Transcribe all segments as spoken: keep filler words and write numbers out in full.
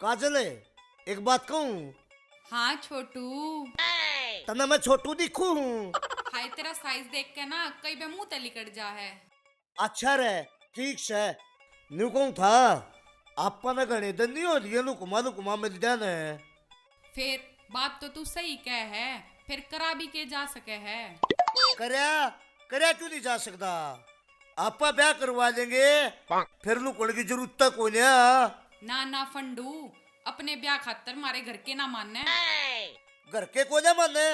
काजल, एक बात कहूँ? हाँ छोटू। तन्ने मैं छोटू दिखूँ हूँ? हाय, तेरा साइज देख के ना कई बे मुंह ते लिकड़ जा है। अच्छा रे, ठीक से। न्यू कहूँ था, आपा ने घणे दिन नहीं हो लिए लुकमा लुकमा मिलद्या ने। फिर बात तो तू सही कह है, फिर करा भी के जा सके है? करया, करया क्यों नहीं जा सकता? आपा ब्याह करवा लेंगे, फिर लुकण की जरूरत तो कोन्या। ना ना फंडू, अपने ब्याह खातर मारे घर के ना माने। घर के कोन्या माने?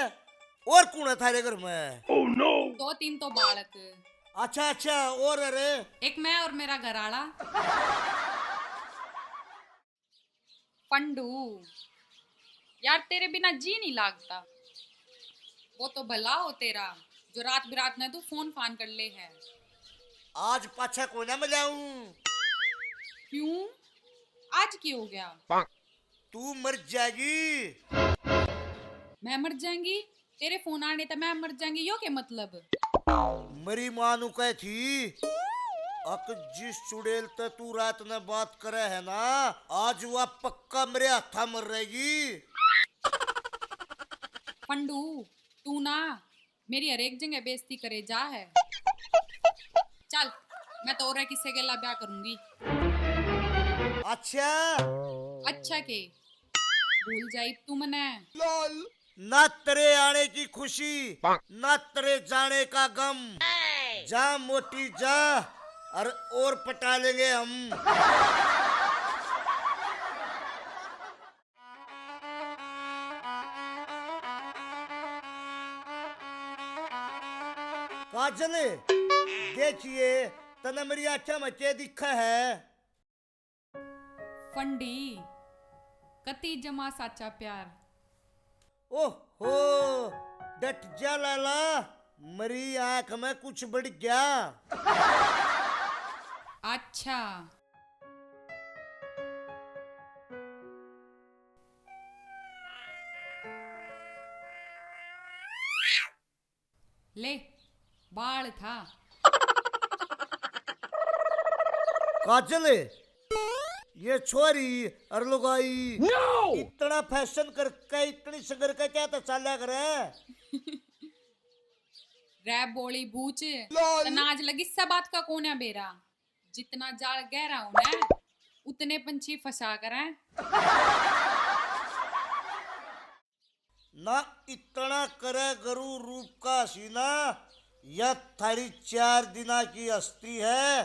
और कौन है थारे घर में? दो तीन तो बालक। अच्छा अच्छा, और? अरे, एक मैं और मेरा घर आला। फंडू, यार तेरे बिना जी नहीं लागता। वो तो भला हो तेरा, जो रात बिरात ने तू फोन फान कर ले है। आज पाछा कोन्या मिलाऊं। क्यों, आज की हो गया? तू मर जाएगी। मैं मर जाएंगी? तेरे फोन आने तक मैं मर जाएंगी, यो के मतलब? मरी माँ नु कह थी, अक जिस चुड़ैल ते तू रात ने बात करे है ना, आज वह पक्का मेरे हाथा मर रहेगी। फंडू, तू ना मेरी हर एक जगह बेइज्जती करे जा है। चल, मैं तो और किसे गेला ब्याह करूंगी। अच्छा। अच्छा के? भूल जाई तू मने। ना तेरे आने की खुशी, ना तेरे जाने का गम। जा मोटी जा, और, और पटा लेंगे हम। काजल, देखिए, तने मेरी आंखें में के दिखा है? फंडी, कति जमा साचा प्यार। ओहो, डट जा लाला, मेरी आंख में कुछ बढ़ गया। अच्छा। ले, बाल था। काजल, ये छोरी और लुगाई इतना फैशन करके, इतनी सिंगर के क्या तो चाल्या करे? रे बोली बूच, तन्ने आज लगी इस बात का कोन्या बेरा? जितना जाल गहरा हो ना, उतने पंछी फंसा करें। ना इतना करे गरु रूप का हसीना, या थारी चार दिना की हस्ती है,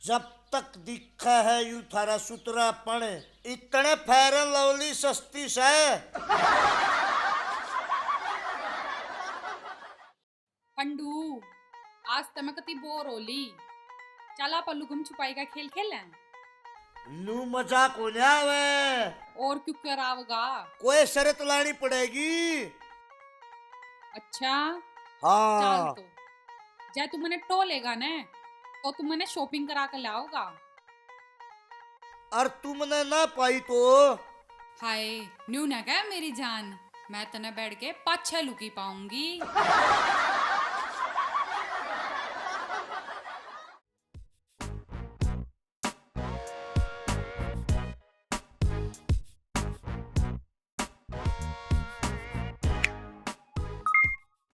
जब तक दिखे है यू थारा सुतरापण। इतने Fair and Lovely सस्ती से। फंडू, आज तो मैं कति बोर हो ली। चल, आप लुकम छुपाई का खेल खेलें। नू मजा कोन्या आवे। और क्यों करावगा? कोई शर्त लानी पड़ेगी। अच्छा। हाँ। चल तो, जै तू मने टोलेगा ने, तो तू मने shopping करा के लाओगा। और तू मने ना पाई तो? हाय, न्यू ना कह मेरी जान, मैं तने बैठ के पाछे लुकी पाऊंगी।